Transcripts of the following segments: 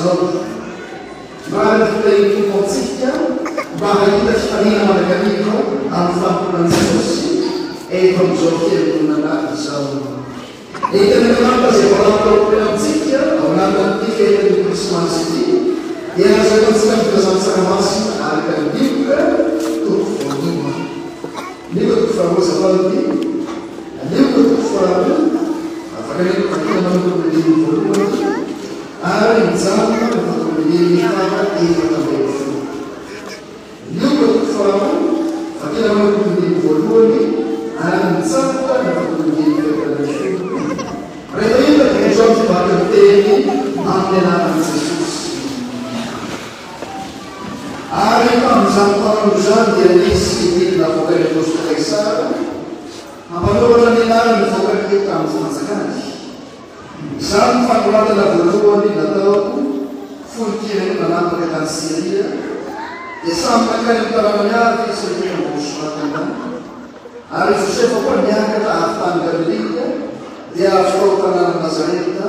izao. Mirary ny fitahian'ny Tompo amintsika mba hahita fifaliana mandrakariva amin'ny fanompoana an'i Jesosy eto amin'izao fiangonana izao. Ny Tenin'Andriamanitra izay voalamina ho omena amintsika ao anatin'ity fetin'ny Krismasy ity dia lazaina amintsika amin'ny Filazantsara Masina araka ny Lioka toko voalohany. Lioka toko faharoa azafady ity. Lioka toko faharoa, afaka ny vakina manomboka amin'ny andininy voalohany ary mijanona amin'ny andininy faha 14. Lioka toko faharoa, vakina manomboka amin'ny andininy voalohany ary mijanona ny andininy faha 14. Rehefa hita dia izao ny fivaky ny teny amin'ny anaran'i Jesosy. Ary tamin'izany taona izany dia nisy didy navoakan'i Aogosto Kaisara hampanoratra ny anaran'ny vahoaka tamin'ny fanjakany. Izany no fanoratana voalohany natao fony Kyrenio nanapaka tany Syria, dia samy nankany amin'ny tanànany avy izy rehetra mba hosoratana. Ary i Josefa koa niakatra avy tany Galilia, dia avy tao tanànan'i Nazareta,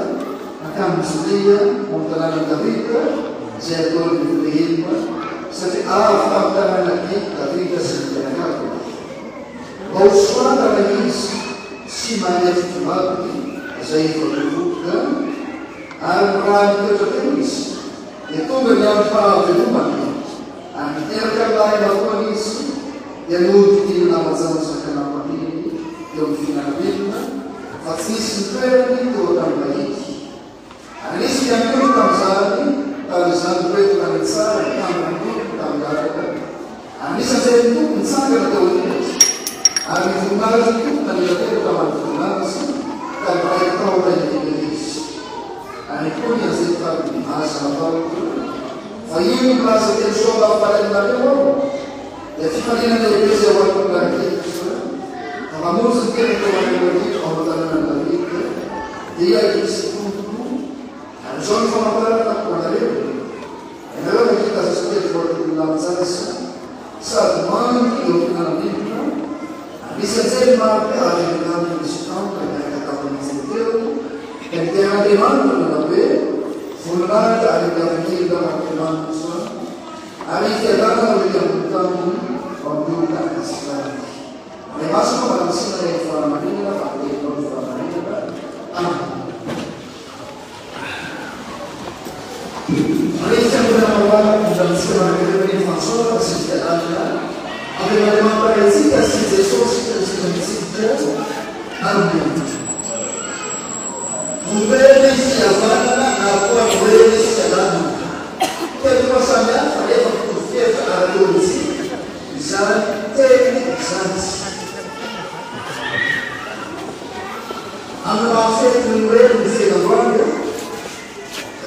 nankany Jodia, ao amin'ny tanànan'i Davida, izay atao hoe Betlehema, satria avy tamin'ny taranak'i Davida sy ny mpianakaviny. Mba hosoratana izy sy Maria fitombadiny, izay efa bevohoka, ary raha nitoetra teo izy, dia tonga ny andro fahavelomany. Ary niteraka ny lahimatoany izy, dia nohodidinina naman-janany nampandriny teo amin'ny fihinanam-bilona, fa tsy nisy nitoerany teo an-tanimbahiny. Ary nisy mpiankohoka tamin'izany tamin'izany toetra tany an-tsaha nitandro ny tompony tamin'ny lalana, ary nisy anjelin'ny Tompo nitsangana teo anilany, ary ny voninahitry ny Tompo nanelakelaka manodidina azy, ka niraiki-tahotra indrindra izy. Ary hoy ny anjely taminy, Aza matahotra. Fa io milaza teny soa mahafaly aminareo aho, dia fifaliana lehibe izay ho an'ny olona rehetra, fa mamonjy ny tena teo anareo ao an-tanànan'i Davida, dia i Kristy Tompo. Ary izao no famantarana ho anareo, ianareo mahita zazakely voahodidina lamin-jaza, sady mandry eo am-pihinanam-bilona, ary nisy anjely marobe avy any an-danitra nisy tampoka niaraka tamin'ny anjely teo, dia nidera an'Andriamanitra nanao hoe, Voninahitra ary miavak'elona ho an'Andriamanitra, ary fiadanana ho ety ambony tany ho amin'ny olona ankasitrahany. Ray Masina, manasina ilay fahamarinana fa aterinao ny fahamarinana. Amena. Ray Fiangonana malala, indrantsika mandrakariva ny fahasoavana sy ny fiadanana avy amin'Andriamanitra Raintsika sy Jesosy Kristy Tompontsika. Amena. Noely fihavanana na koa Noely fiadanana. Teny roa samy hafa nefa mitovy fihevitra ara-teolojia izany teny izany. Amin'ny maha fetin'ny Noely ny fianamboarana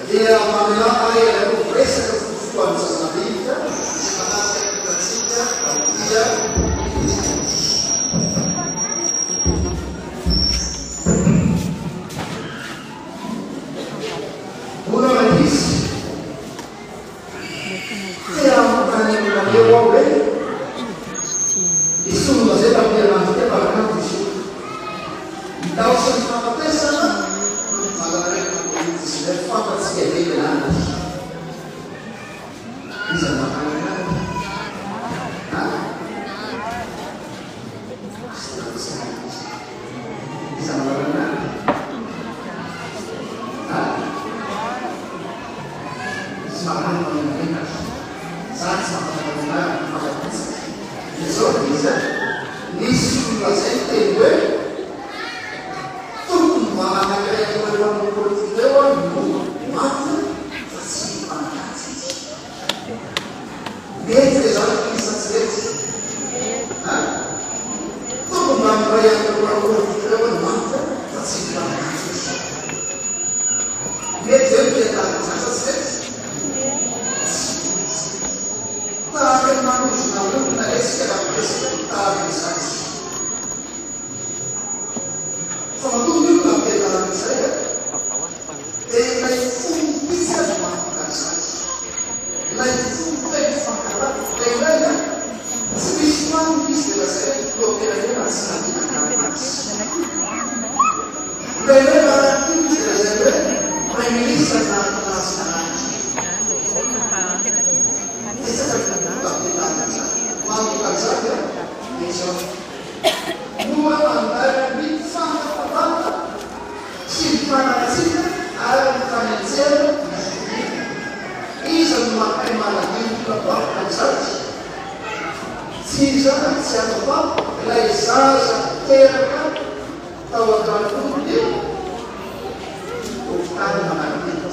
dia mamelà ahy ianareo miresaka fotofotoan'ny zazambinika izay manatrika ny hitantsika amin'ity ity. Mbola ankizy, te hanontany aminareo aho hoe, Nisy nolazaina tamin'ny herinandro teo fa nakanto izy io. Ny tahotra ny fahafatesana no valanaretina Covid 19 fantatsika ve ianany? Iza no mahalala anany? Ha? Iza no mahalala anany? Ha? Tsy mahalala manenanena. Za tsy mahafantatra ny anarany fa betsaka. Izao no izy an! Nisy olona zay niteny hoe tokony mba anankiray amin'ireo mpanao politika ireo ary no maty fa tsy mpanaratsy izy. Mety ve zany ity sa tsy mety? An? Tokony mba ny iray amin'ireo mpanao politika ireo no maty fa tsy mpanaratsy izy. Mety ve ny fiadanana izany sa tsy mety? Tsy mety. Tahaka ny manozona olona resika raha miresaka ny tahaka izany isika. Fa matoa ny olona ampianarina izay a, dia ilay fo mihitsy no mahatonga an'izany. Ilay fo feno fankahalana. Indraindray a, tsy misy marina izy dia lazaina hoe filoham-pirenena tsy nandinika azy. Indraindray marary tiana izy dia lazaina hoe praiminisitra nahatonga azy nanaraka. Tao an-tranony hopitaly manara-penitra.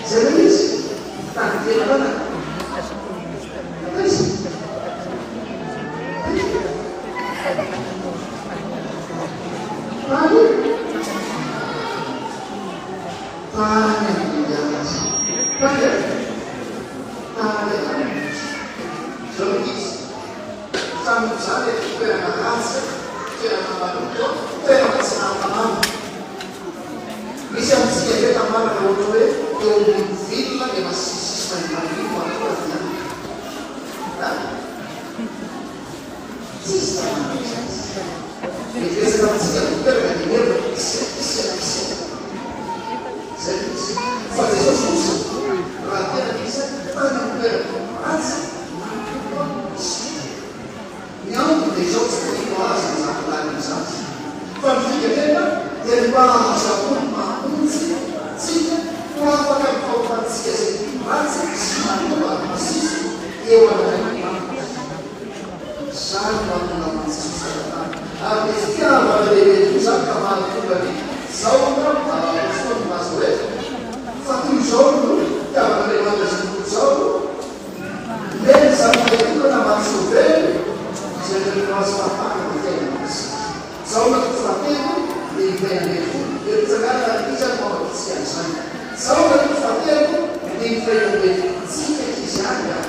Izay ilay izy, tany ivelana. Aiza? Aiza? Tany? Tany amin'ny ady. Tany e? Tany amin'ny ady. Izao ilay izy. Tany izany dia toerana ratsy, toerana maloto, toerana tsy nahatamana. Misy amintsika ve tamana raha ohatra hoe eo ambony vilona dia masisisy maintimainty iny matoa avy any? Ha? Tsisy tamana mihitsy. Mety betsaka amintsika no miteraka dia mihevitra fa isia, isia, isia. Izay no izy. Fa Jesosy kosa, raha teraka Izy, tany amin'ny toerana ratsy, maloto, sy Ny antony dia izao, tsy tiako azy izany lalina izany, fa ny figadrana dia ny mba hahazahoany mamonjy antsika ho afaka amin'ny fahotantsika izay ratsy sy maloto ary masiso eo anatrehan'Andriamanitra. Izany no hahatongavan'i Jesosy eto an-tany. Ary dia fitiavana lehibe tokoa izany ka mahatonga ny Jaona Apostoly milaza hoe, Fa toy izao no fitiavan'Andriamanitra izao tontolo izao, Omeny ny zanakay tokana mba tsy ho very izay nomena azy fahafahana dia fiainana masina. Jaona toko fahatelo andininy fahenina ambin'ny folo. Eo am-pitsanganana ary iza no mampavitrika an'izany? Jaona toko fahatelo andininy fahenina ambin'ny folo. Antsika ankizy ihany an!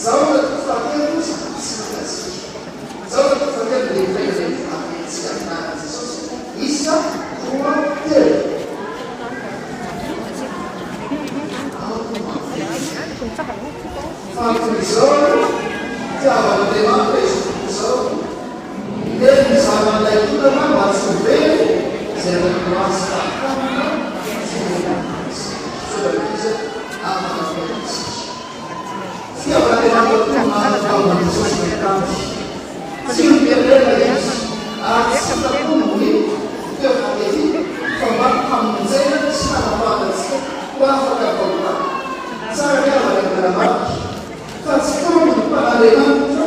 Jaona toko fahatelo tsy antsika. Jaona toko fahatelo andininy fahenina ambin'ny folo. Averintsika amin'ny anaran'i Jesosy. Isa roa telo. Fa toy izao no fitiavan'Andriamanitra izao tontolo izao, Nomeny ny Zanany lahitokana mba tsy ho very izay manao Azy fahafahana sy nomena Azy. Misaotra ankizy a, afaka mipetraka isika. Fitiavan'Andriamanitra tokoa no nahatongavan'i Jesosy nahitana. Tsy olombelona Izy ary tsy sitrapony ny hitoetra ety fa mba hamonjena sy hanafahana antsika ho afaka amin'ny fahotana. Tsara ny havana ry ranabavy fa tsy tombony mpan'Andriamanitra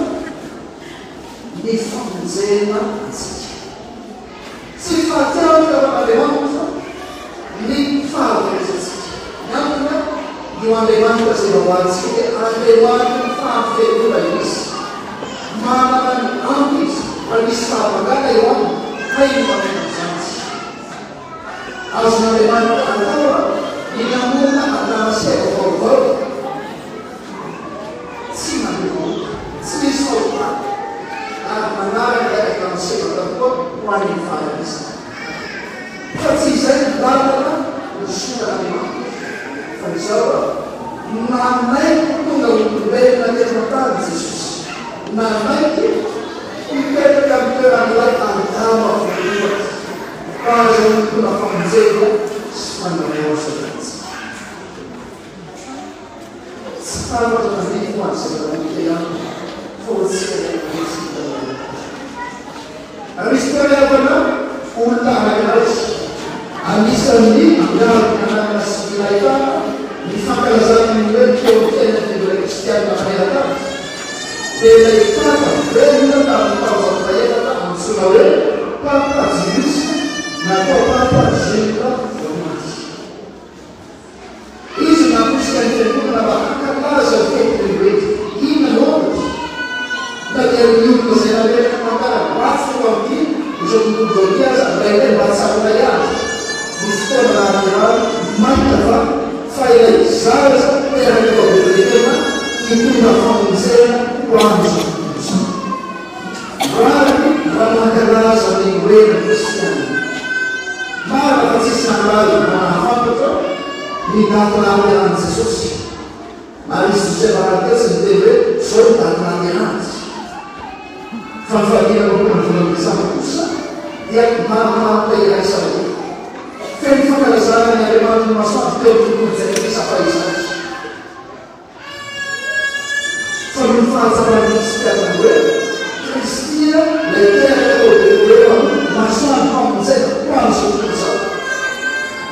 ny famonjena antsika. Tsy fatiantoka ho an'Andriamanitra ny fahaverezantsika. Ny antony, io Andriamanitra izay vavahantsika dia Andriamanitry ny fahafenoana Izy. Manana ny ampy Izy raha misy fahabangana eo Aminy, hainy mameno an'izany. Azon'Andriamanitra atao ny namorona Adama sy Eva vaovao. Tsy manova ota, tsy misy fahotana, ary manaraka ilay Adama sy Eva taloha ho any amin'ny fahafatesana. Fa tsy izay ny lalana nosoran'Andriamanitra, fa izao, nanaiky ho tonga olombelona teto an-tany Jesosy, nanaiky hipetraka amin'ny toeran'ilay Adama voalohany, mba hahazoany mitondra famonjena sy fanavaozana antsika. Tsy fantatra tandrify ho an'izay mpanonta ihany fa ho antsika rehetra mihitsy ny tanora. Ary misy toeram-panahy olona anankiray anisan'ny miaro ny anarana sy ny nahitana ny fankalazana ny Noely teo amin'ny fiainan'ny fiangonana kristianina maneran-tany dia ilay Papa velona tamin'ny taonjato fahefatra antsoina hoe Papa Julius na koa Papa Jules voalohany. Izy no nanosika ny fiangonana mba hankalaza ny fetin'ny Noely. Inona no antony? Na dia ny olona izay nametraka tantara ratsy teo amin'ity izao tontolo izao ity aza indraindray mba tsaroana ihany ny fotoana nahaterahany mainka fa fa ilay zaza teraka tao Betlehema hitondra famonjena ho an'izao tontolo izao. Rariny raha nankalaza ny Noely ny Kristiana. Marina fa tsisy nahalala na nahafantatra ny daty nahaterahan'i Jesosy. Ary i Josefa rahateo tsy niteny hoe izao ny daty nahaterahany. Fa ny faha-25 ny volana Desambra kosa dia marimaritra iraisana io. Feno fankalazana ny Andriamanitry ny Masoandro teo amin'ny tontolo jentilisa fahizany. Fa noho ny fahatsapan'ny Kristiana hoe Kristy ilay teraka tao Betlehema no masoandro famonjena ho an'izao tontolo izao,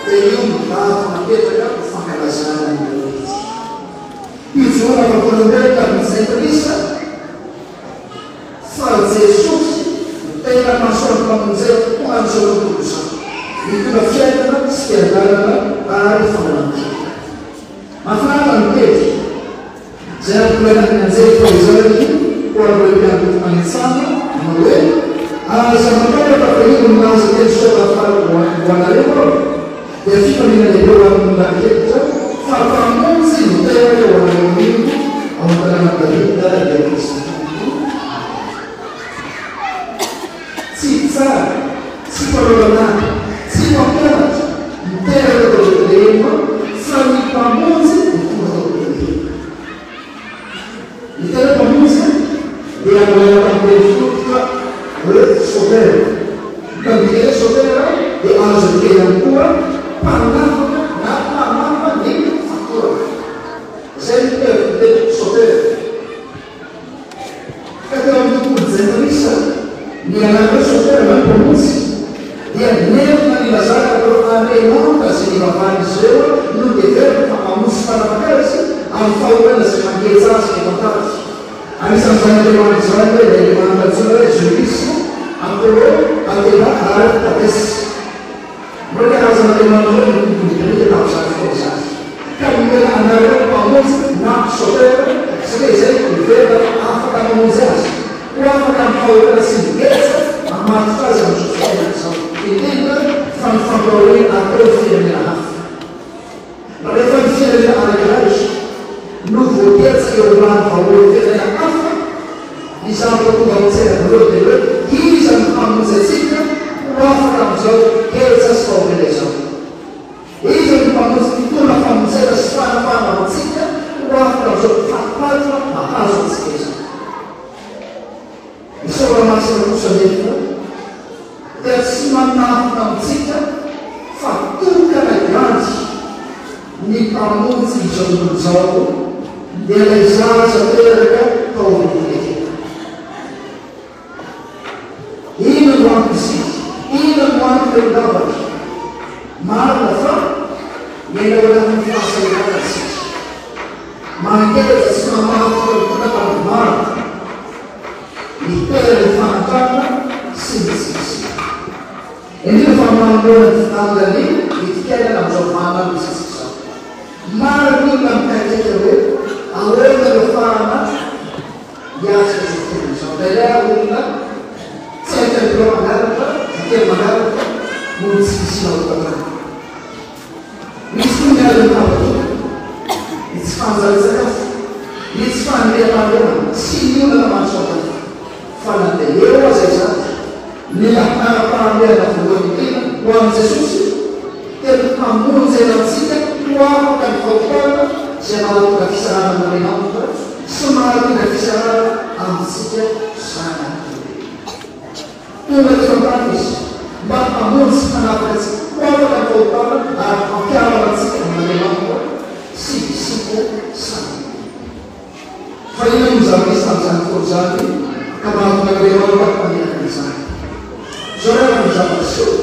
dia io no daty napetraka ho fankalazana ny Noely. Ijoroana vavolombelona amin'ny jentilisa fa Jesosy no tena masoandro. famonjena ho an'izao tontolo izao, mitondra fiainana sy fiadanana ary famelan-keloka. Mahafinaritra ny teny izay nampitolaina ny anjely fahizany ho an'ireo mpiandry any an-tsana, manao hoe, Aza matahotra fa indro milaza teny soa mahafaly ho anareo aho, dia fifaliana lehibe ho an'ny olona rehetra, fa Mpamonjy no teraka ho anareo anio ao an-tanànan'i Davida, dia Kristy Tompo. Amena. Tsy mpitsara, tsy mpanao lalàna, tsy mpampianatra niteraka tao Betlehema, fa ny Mpamonjy no tonga tao Betlehema. Ny tena Mpamonjy dia nalaina tamin'ny teny fototra hoe Soter. Ka ny dikany hoe Soter dia azo adika ihany koa mpanafaka na mpamafa ny fatorana. Izay no hevitr'ny teny Soter. Ka teo amin'ny tontolo jentilisa, ny anarana hoe Soter na Mpamonjy dia nentina nilazana ireo andriamanitra izay nivavahan'izy ireo no noheveriny fa mpamonjy sy mpanafaka azy amin'ny fahoriana izay mangeja azy eto an-tany. Anisan'izany andriamanitra izany ilay andriamanitra antsoina hoe Zeus, Apollo, Athena ary Hadès. Ireo karazana andriamanitra ireo no tontolo grika tamin'izany fotoana izany, ka nomena anarana hoe mpamonjy na sauveur, satria izay no heverina fa afaka mamonjy azy ho afaka amin'ny fahoriana sy ny geja mamatotra azy amin'izao fiainana izao, indrindra fa ny fampahoriana ataon'ny firenena hafa. Rehefa ny firenena anankiray no voageja eo ambany vahoan'ny firenena hafa, ny zavatra tonga ao an-tsaina voalohany dia ny hoe iza no hamonjy antsika ho afaka amin'izao geja sy fahoriana izao? Iza no mpamonjy hitondra famonjena sy fanafahana ho antsika ho afaka amin'izao fatipatitra mahazo antsika izao? Ny Soratra Masina kosa anefa dia tsy manafina amintsika fa tokana ihany ny Mpamonjy izao tontolo izao, dia ilay zaza teraka tao Betlehema. Inona no antony isika? Inona no antony eo-javatra? Marina fa miaina ao anatin'ny fahasahiranana isika. Mangeja sy mamatotra ny tokantrano maro ny toeran'ny fahantrana sy ny tsy fisiana. Indrindra fa manoloana ny fidangan'ny vidim-piainana amin'izao vaninandro misy antsika izao. Maro ny olona mikaikaika hoe ahoana no ahafahana hiatrika izao fiainana izao. Indraindray ary olona tsy hain'ny birao mangalatra, voatery mangalatra noho ny tsy fisiana ao an-tokantrano. Misy koa ny adin'ny fahavatoana, ny tsy fahanjarian-tsakafo, ny tsy fahandriampahalemana sy ny olana maro samihafa. Fa na dia eo aza izany, ny laharam-pahamehana voalohany indrindra ho an'i Jesosy dia ny hamonjena antsika ho afaka ny fahotana izay mahatonga fisarahana amin'Andriamanitra sy mahatonga fisarahana amintsika zanak'olombelona. Tonga teto an-tany Izy mba hamonjy sy hanafaka antsika ho afaka ny fahotana ary hampihavana antsika amin'Andriamanitra sy isika samy irery. Fa inona no zava-nisy tamin'izany fotoana izany ka mahatonga an'Andriamanitra haneraka an'izany? Izao ry havana no zava-niseho,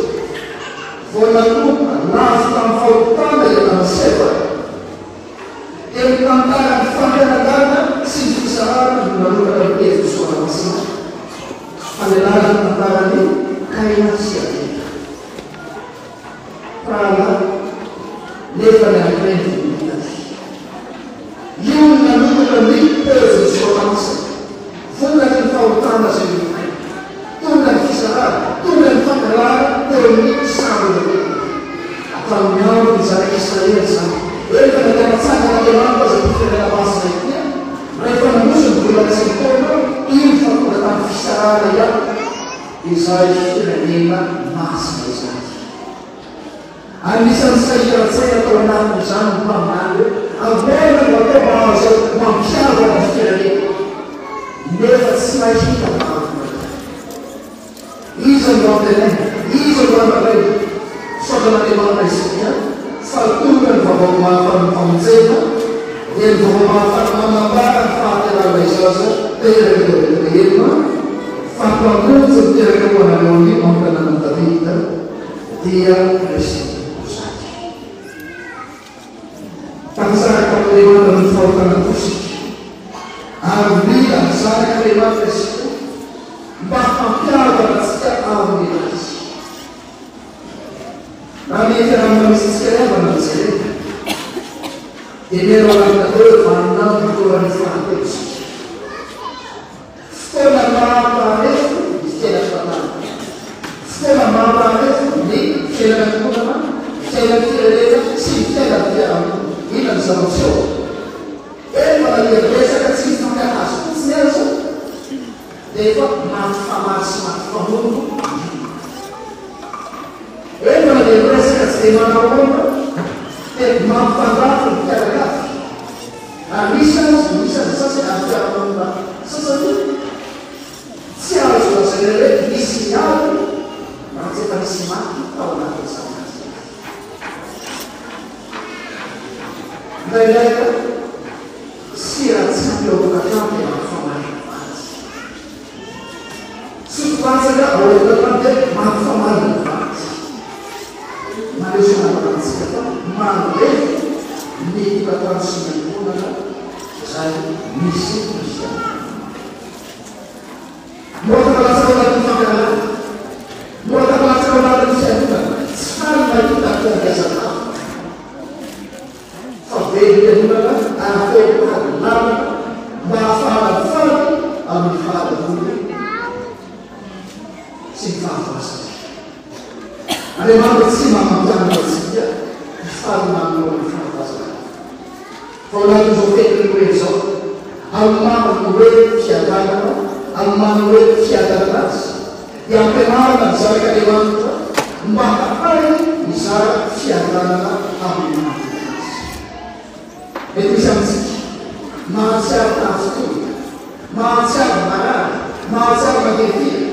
Vao nanomboka lavo tamin'ny fahotana i Adama sy Eva, dia ny tantaran'ny fampianarana sy ny fisarahana no nanoratra ny pejin'ny Soratra Masina. Famelana ny tantaran'i Kaina sy Abela. Mpirahalahy, nefa ny anankiray ny vonoina azy. Io no nanoratra ny pejin'ny Soratra Masina. Vokatry ny fahotana izay nolovaina. Tonga ny fisarahana, tonga ny fankahalana teo amin'ny samy olombelona. Hatramin'ny andron'ny zanak'Israely izany. Eny fa na dia natsangan'Andriamanitra aza ity firenena masina ity, rehefa nandroso ny volana sy ny taona, iny fa tonga tamin'ny fisarahana ihany izay firenena masina izany. Anisan'ny sahiran-tsaina tao anatin'izany ny mpaminany hoe, Ahoana no atao mba hahazoako mampihavana ny fireneko, nefa tsy mahita vahaolana? Iza no antenaina? Iza no andradraina? Misaotra an'Andriamanitra isika fa tonga ny vaovao mahafaly famonjena, dia ny vaovao mahafaly manambara ny fahaterahan'ilay zaza teraka tao Betlehema, fa Mpamonjy niteraka ho anareo anio ao an-tanànan'i Davida. Dia Kristy Tompo izany. Tafasaraka tamin'Andriamanitra noho ny fahotana koa isika, ary mila ny Zanak'Andriamanitra isika mba hampihavana antsika amin'ny Ray. Raha ny fiarahamonina misy antsika ry havana no jerena dia miaina ao anatin'ny atao hoe vaninandro fotoanan'ny fahatelo isika. Fotoana mampaharefo ny fiainam-pitantanana. Fotoana mampaharefo ny fiainana ankohonana, ny fiainan'ny firenena sy ny fiainan'ny fiarahamonina. Inona no zava-miseho? Eny fa na dia resaka tsy mifankahazo fotsiny aza dia efa mampifamaly sy mampifamono ny olona. Eny fa na dia resaka tsy dia manao ahoana dia mampifandrafy ny mpianakavy. Ary misy aza, misy aza sasany amin'ny fiarahamonina sasany tsy azo lazaina hoe nisy niady raha tsy efa nisy maty tao anatin'izany ady izany. Indraindray ka sira tsy ampy ao an-tokantrano dia mampifamaly ny vady. Sotro latsaka ao an-tokantrano dia mampifamaly ny vady. Maneho sy manambara amintsika fa marefo ny tokantrano sy ny ankohonana izay misy kristiana. Mora tafalatsaka ao anatin'ny fankahalana, mora tafalatsaka ao anatin'ny fialonana, tsy faly mahita fahombiazana hafa, fa velom-pialonana ary feno ady lalina mba hahafahana mifaly amin'ny fahadavoana sy ny fahavoazana. Andriamanitra tsy mba mampianatra antsika hifaly manoloana ny fahavoazana. Fa ao anatin'izao fetin'ny Noely izao, amin'ny maha Noely fiadanana, amin'ny maha Noely fiadanana azy, dia ampianarina ny zanak'Andriamanitra mba hahay mizara fiadanana amin'ny manodidina azy. Mety misy amintsika mahatsiaro tafintohina, mahatsiaro marary, mahatsiaro mangidihidy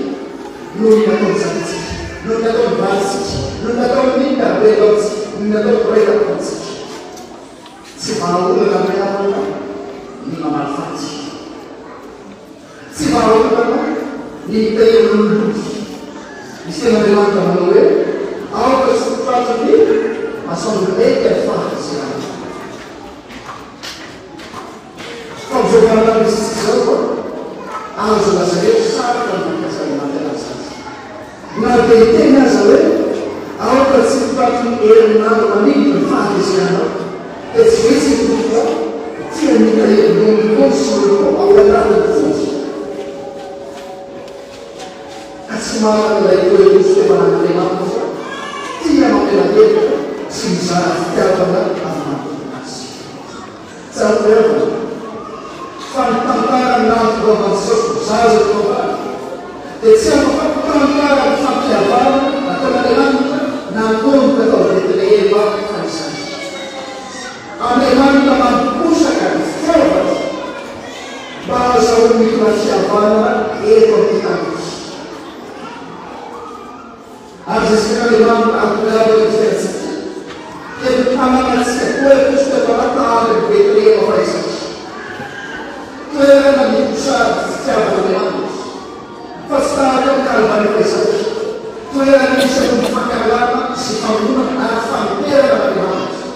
noho ny nataon'ny zanatsika, noho ny nataon'ny vadintsika, noho ny nataon'ny mpiara-belona amintsika, noho ny nataon'ny mpiray tampo amintsika. Tsy vahaolana ry havana ny mamaly faty. Tsy vahaolana ny mitahiry lolompo. Misy tenin'Andriamanitra manao hoe, Aoka tsy ho tratry ny masoandro milentika ny fahatezerana. Fa amin'izao vaninandro misy antsika izao, azo lazaina hoe sarotra ny mampiasa ny mampianatra izany. Na dia hiteny aza hoe, Aoka tsy ho tratry ny herinandro maninona ny fahatezeranao, dia tsy vitsy ny tompo tia mitahiry lolompo sy lolompo ao anatin'ny fony, ka tsy manana ilay toe-po sy toe-panan'Andriamanitra fa tia mamela heloka sy mizara fitiavana amin'ny manodidina azy. Tsarovy havana fa ny tantaran'ny nahatongavan'i Jesosy ho zaza teo am-bava dia tsy afa-po tantaran'ny fampihavanana nataon'Andriamanitra nanomboka tao Betlehema fahizany. Andriamanitra mampiposaka ny fitiavany mba hahazahoany mitondra fihavanana eto amin'ity tany ity. Ary izay sirak'Andriamanitra hahatongavany amin'ny fiainantsika, dia ny hananantsika toeram-pototra fanahy tahaka an'i Betlehema fahizay, toerana niposahan'ny fitiavan'Andriamanitra, fa tsy tahaka an'i Kalvary fahizay, toerana nisehoan'ny fankahalana sy famonoana ary fanoherana an'Andriamanitra.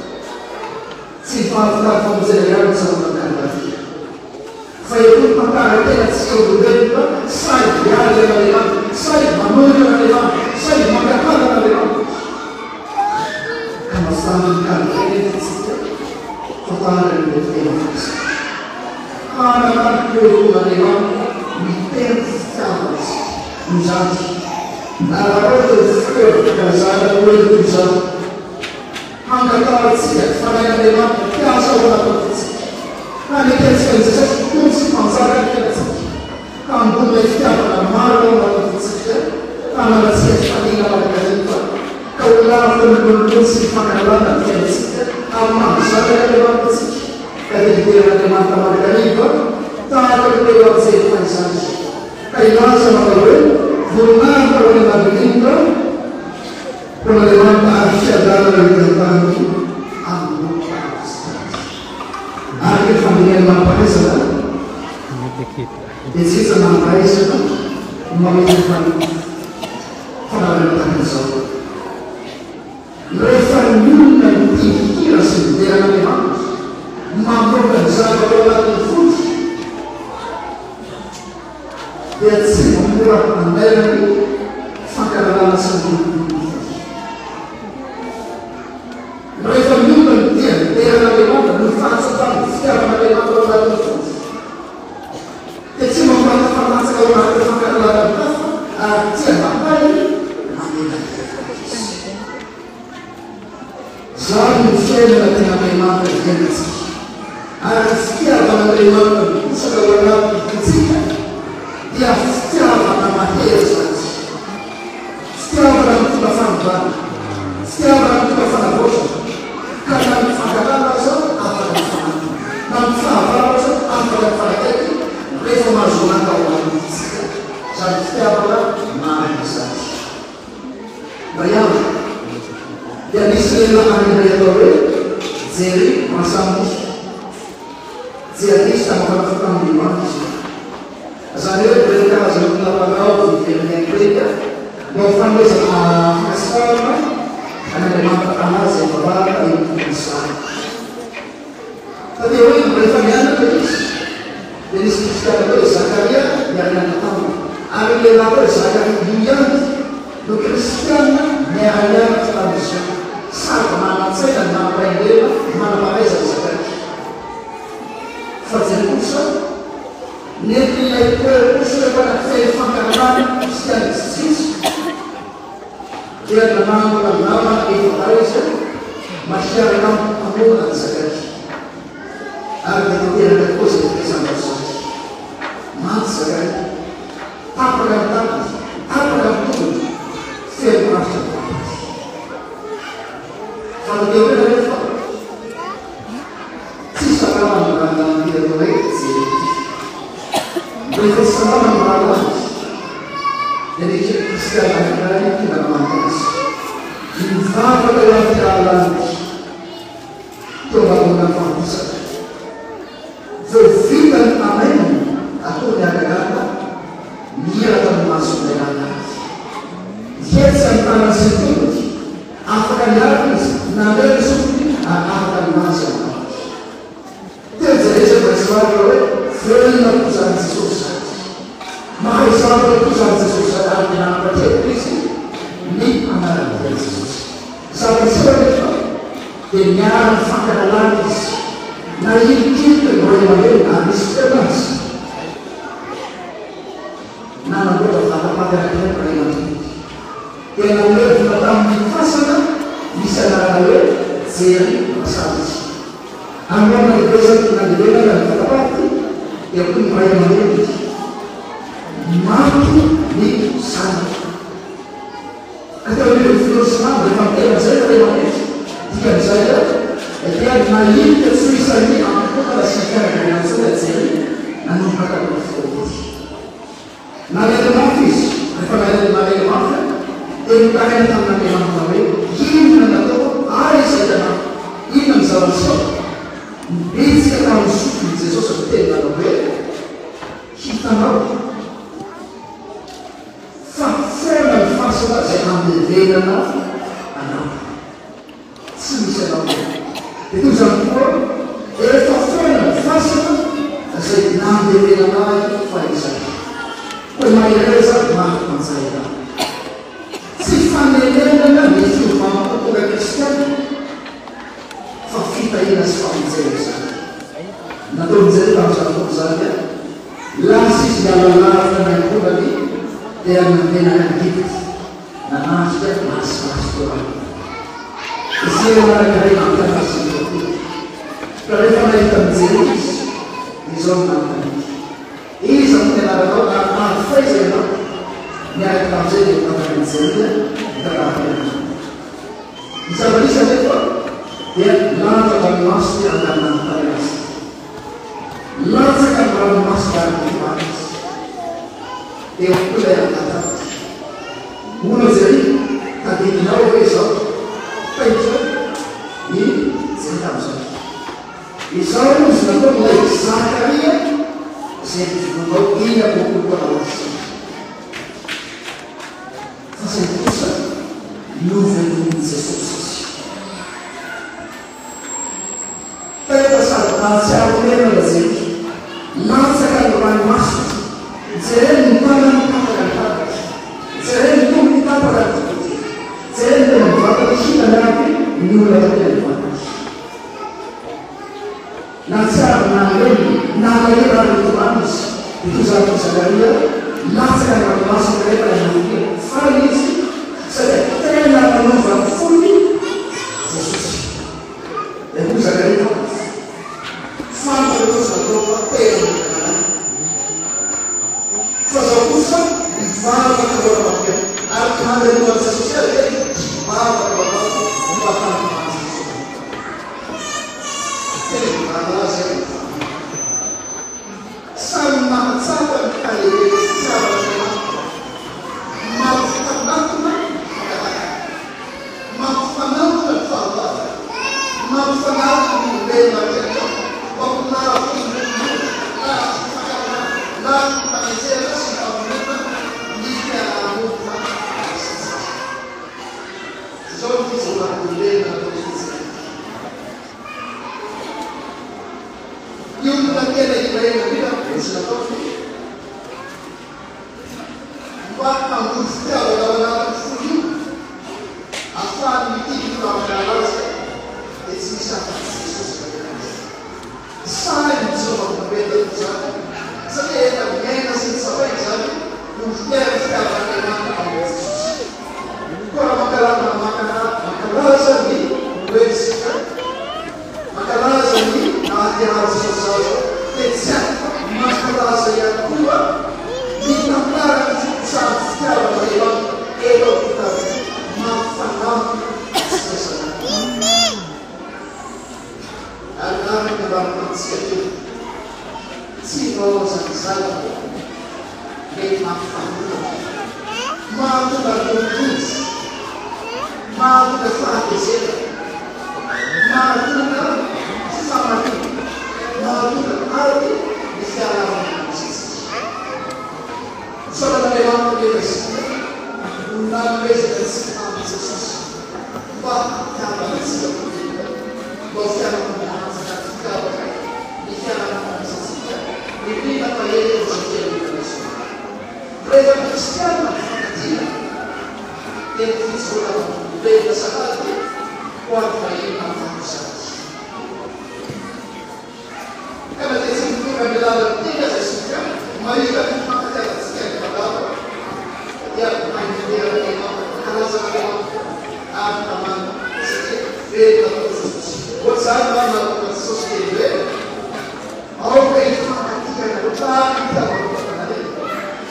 Tsy ny fahavitan'ny famonjena ihany no tsaroana ny Kalvary. Fa eo koa ny tantara tena tsika olombelona sahy miady an'Andriamanitra, sahy manohitra an'Andriamanitra, sahy mangataka an'Andriamanitra. Ka mazàna ny Kalvary nefa tsika fa tahaka ny Betlehema fahizay. Hanana ny toeron'Andriamanitra miteny fitiavana isika. Noho izany, nararaotra ny fotoam-pikalazana Noely toy izany. Hangatahantsika ny Fanahin'Andriamanitra hiasa ao anatin'ny fontsika. Hanekentsika an'i Jesosy ho Tompo sy Mpanjaka ny fiainantsika. Hamboly ilay fitiavana marina ao anatin'ny fontsika, hananantsika fifaliana mandrakariva, ka ho lavitra ny lonilony sy ny fankahalana ny fiainantsika amin'ny maha zanak'Andriamanitra antsika, ka dia hidera an'Andriamanitra mandrakariva tahaka ny ireo anjely fahizany, ka hilaza manao hoe, Voninahitra ho any an'Andriamanitra. Koa Andriamanitra ary fiadanana ety an-tany amin'ny olom-pahatsikaritra. Araka ny fandinihan'ny manam-pahaizana, dia tsy vitsy ny manam-pahaizana no mametraka ny fandaharana tahaka izao. Rehefa ny olona no tia mihira sy midera an'Andriamanitra, mamoaka ny zavatra ao anatin'ny fony, dia tsy mba mora handairany fankahalana sy ny kolikoly ny fo. Izany no fiainana tian'Andriamanitra hiainantsika. Ary ny fitiavan'Andriamanitra miposaka ao anatin'ny fontsika dia fitiavana mahery izany. Fitiavana mitondra fanovana, fitiavana mitondra fanavaozana, ka na ny fankahalana aza afaka mifanatona, na ny fahavalo aza afaka mifanakaiky rehefa mahazo laka ao anatin'ny fontsika izany fitiavana marina izany. Indray andro, dia nisy lehilahy anankiray atao hoe Jerry Massamy, jihadista mafana fo tamin'ny Liban izy io. Izany hoe ireny karazan'olona mpanao vivery aina ireny mba ho fanomezana fankasitrahana an'Andriamanitra Allah izay ivavahana eo amin'ny finoana silamo. Taty aoriana, rehefa nianatra izy, dia nisy kristiana atao hoe Zakaria niara-nianatra taminy. Ary io lehilahy atao hoe Zakaria io ihany no kristiana niara-nianatra tamin'izy io. Sady manan-tsaina no manam-pahendrena, manam-pahaizana Zakaria. Fa jereo kosa, nentin'ilay toe-po sy toe-panahy feno fankahalana kristiana vitsivitsy, Dia nanangona namana efa-dahy izy mba hiaraka aminy hamono an'i Zakaria. Ary dia tanteraka tokoa izay fikasana izay. Maty Zakaria, tapaka ny tanany, tapaka ny tongony, feno rafitra ny vatany. Fa taty aoriana anefa, tsy salama ny rahalahin'ity atao hoe Jeremia ity. Rehefa tsy salama ny rahalahiny, dia neken'ny Kristiana anankiray tonga namaky azy. Nivavaka ho an'ity rahalahiny ity teo ambany fahafatesana. Vao vita ny Amen ataony agagana, nihiratra ny mason'ilay rahalahy. Nihetsika ny tanany sy ny tongony. Afaka niarina izy, nandre ny sofiny ary afaka nilaza ny vavany. Teo Jeresy efa tsy marina hoe velona tokoa izany Jesosy izany. Mahay zavatra tokoa izany Jesosy izany ary dia nanapa-kevitra izy ny hanara-dia an'i Jesosy. Zava-tsoa anefa dia niara-nifankalalana izy. Nahilikilika ny ray aman-dreniny ary nisy fotoana aza nanamboatra vata-paty anankiray ny ray aman-dreniny. Dia nalevina tamin'ny fasana misy anarana hoe Jerry Rasazy. Androany nalevesany nandevenana ny vata-paty dia hoy ny ray aman-dreniny, Maty ny zanako. Ka teo anivon'ny filoha silamo rehefa miteny an'izay ny ray aman-dreny, dikan'izay dia nahilika tsy ho isan'ny ankohonana sy ny fianakaviana intsony i Jerry nanomboka tamin'io fotoana io. Nalahelo mafy izy. Rehefa nalahelo mafy aho, dia nitaraina tamin'Andriamanitra hoe, Inona no nataoko? Aiza ianao? Inona no zava-niseho? Nibitsika tamin'ny sofin'i Jesosy ny teny nanao hoe, Hitanao fa foana ny fasana izay andevenana anao. Tsy misy anao eo. Dia toy izany koa, efa foana ny fasana izay nandevenana ahy fahizay. Koa mahereza maha-mpanjay anao. Tsy fanenenana ny fiovam-po tonga kristiana, fa fitahiana sy famonjena izany. Nataon'i Jerry tamin'izany fotoana izany dia lasa izy niala lavitra ny ankohonany dia nandeha nankany Egypta. Nanatrika masimasy teo aminy. Izay anankiray nampianatra azy ireo teny. Ka rehefa nahita an'i Jerry izy, dia izao no nanontaniany, Iza moa ny anaranao ary avy taiza ianao? Niaraka tamin'izay dia nitantara an'i Jerry ny tantaram-piainany. Ny zava-nisy anefa dia latsa-dranomaso ty rangahy nanontany azy ity. Latsaka ny ranomasony ary nitomany izy. Eo koa ilay rangahy taminy. Hono Jerry, tadidinao ve izao? Taitra i Jerry tamin'izay. Izao no izy nataon'ilay Zakaria izay novonoinao 26 taona lasa izay. Fa saingy kosa novelomin'i Jesosy izy. Taitra sady nahatsiaro henatra Jerry. Latsaka ny ranomasony. Jereny ny tanany tapaka ny tanany. Jereny ny tongony tapaka ny tongony. Jereny teo amin'ny vatany hitany avy ny olatra teny amin'ny vatany. Nahatsiaro nalemy, nalahelo ary nitomany izy. Dia toy izany koa Zakaria, latsaka ny ranomasony rehefa nanolo-tena. Faly izy satria tena nanova ny fony Jesosy. Namelona Jesosy azy dia vavaka manao mba hanomana Jesosy. Tena malaza ny Samy mahatsapa ny halehiben'ny fitiavan'Andriamanitra. Mampifanatona ny fangatahana. Mampifanatona ny fahavalo. Mampifanatona ny olombelona rehetra mba ho lavitry ny lonilony, lavitry ny fankahalana, lavitry ny fanenjehana sy ny famonoana ny fiaraha-monina misy antsika. Izao no fijoroan'ny olombelona natao fijaliana. Ny olona tena ilaina indrindra no tsy natao ve? Mba hamboly fitiavana ao anatin'ny fony io, ahafahany mitia ny olona mankahala azy, dia tsy misy afa-tsy Jesosy Andriamanitra. Sahy mijoro vavolombelona toy izany, satria efa niaina sy notsapaina izany no mitery fitiavan'Andriamanitra ao amin'i Jesosy. Koa raha mankahala mankalaza ny Noely isika, Mankalaza ny nahaterahan'i Jesosy zaza dia tsy afa mankalaza ihany koa ny tantaran'ny fitotsahan'ny fitiavana Andriamanitra eto amin'ny tany mampifanampy antsika zanak'olona. Ary araka ny nambarako tamintsika teo, tsy vaoazan'ny zavatra mety mampifanolana, mahatonga lonilony, mahatonga fahatezerana, mahatonga fifamaliana, mahatonga ady ny fiarahamonina misy antsika. Misaotra an'Andriamanitra anefa isika no nanomezana antsika tamin'i Jesosy mba hampihavana antsika olombelona, mba ho fiarahamonina hanjakan'ny fitiavana ny fiarahamonina misy antsika, indrindra fa eto amin'izao firenena izao. Rehefa kristiana mifankatia dia ny fijoroana vavolombelona sahady ho an'ny vahiny mandalo izany. Ka na dia tsy mitondra ny lalan'ny teny aza isika, mahita ny fifankatiavantsika ny mpandalo dia mandeha Andriamanitra, mankalaza an'Andriamanitra ary tamana satria velona tao Jesosy. Ohatr'izany va no nahatonga Jesosy teny hoe, Aoka hifankatia ianareo tahaka ny itiavanao anareo,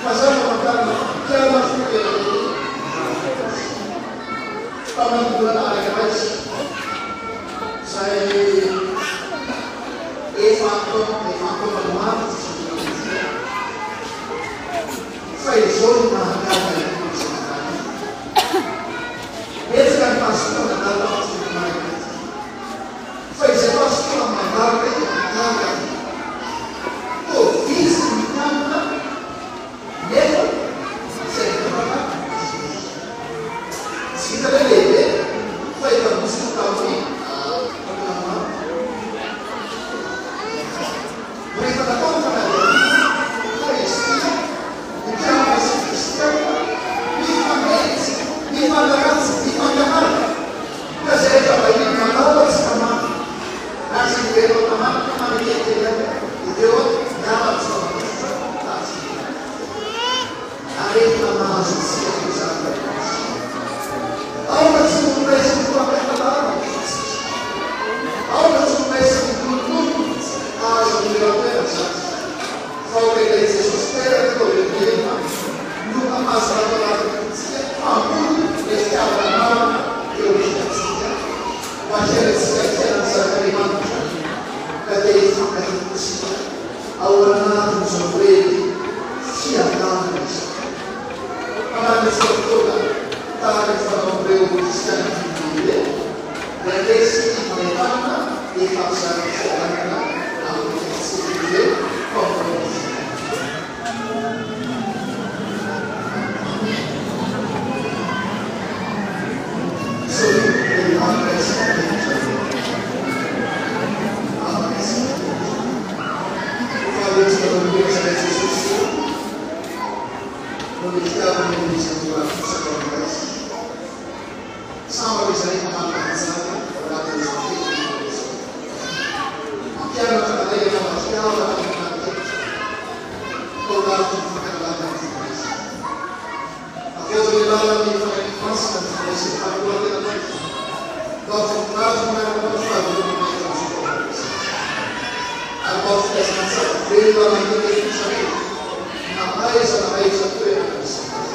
fa za famantarana fa mpianatro ianareo Malagasy. Famanimbolana anankiray izay efa efa an-taonany maro ity fiangonana ity fa izao no mahagaga ity fiangonana ity. Betsaka ny fahazotoana nandalo tamin'ity fiangonana ity. Fa izay pastora mandalo indray dia mahagaga e! Toa vitsy ny mianina nefa fiangonana lehibe. Tsy vitan'ny hoe lehibe fa efa nijoro tamin'ny taona maro. Rehefa natao ny fanadihadiana fa izy ity ny mpianatra sy kristiana mifanenjika, mifanaratsy, mifankahala. Ka izay rehetra vahiny manao tsy tamana, na tsy miverina ao tamana fa manekenekeny ihany ireo miala amin'ny zava-mifototra tatsy ivelany. Aretina mahazo antsika toy izany ilay izy. Aoka tsy ho noraisin'ny fampianarana ny fontsika. Aoka tsy ho noraisin'ny lonilony azo toeran-toerana izany. Fa aoka ilay Jesosy teraka tao Betlehema no hahazo ato anatin'ny fontsika hamboly ilay fitiavana marina eo amin'ny fiainantsika, mba hiainantsika ny fiainan'ny Zanak'Andriamanitra, ka dia hifankatia tokoa isika ao anatin'izao noely fiadanana izao. Hananantsika fotoana tahaka ny fanaon'ireo Kristiana fony lehibe, dia resy ny fanentanana hifampizara ny fiadanana amin'ny fiainantsika ireo mpamoron'ny fiadanana. Sambatra izahay manana anjara ao anatin'izao fetin'ny Noely izao. Mampianatra anay hanana fitiavana ny mpiara-belona, tao anatin'ny fankahalana ny Fanahy. Havaozy ny alalan'ny Fanahy Masina ny fandraisan'ny fanoloran-tenanay mba ho voninahitry ny anaranao ny fahavelomanay eto amin'izao vaovao izao. Ary mba ho filazantsara velona mahery eto Israely na aiza na aiza toerana misy anay.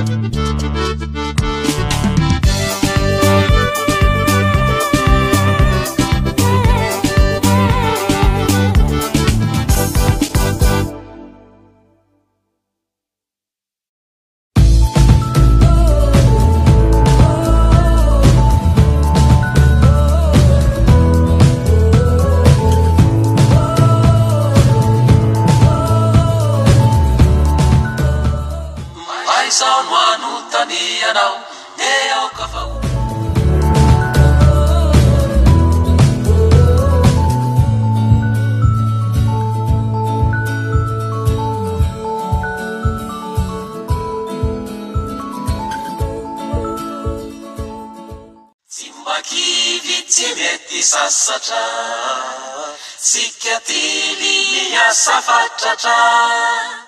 Thank you. ianao dia aoka fa ho. Tsy mba kivy tsy mety sasatra, tsika tily miasa fatratra.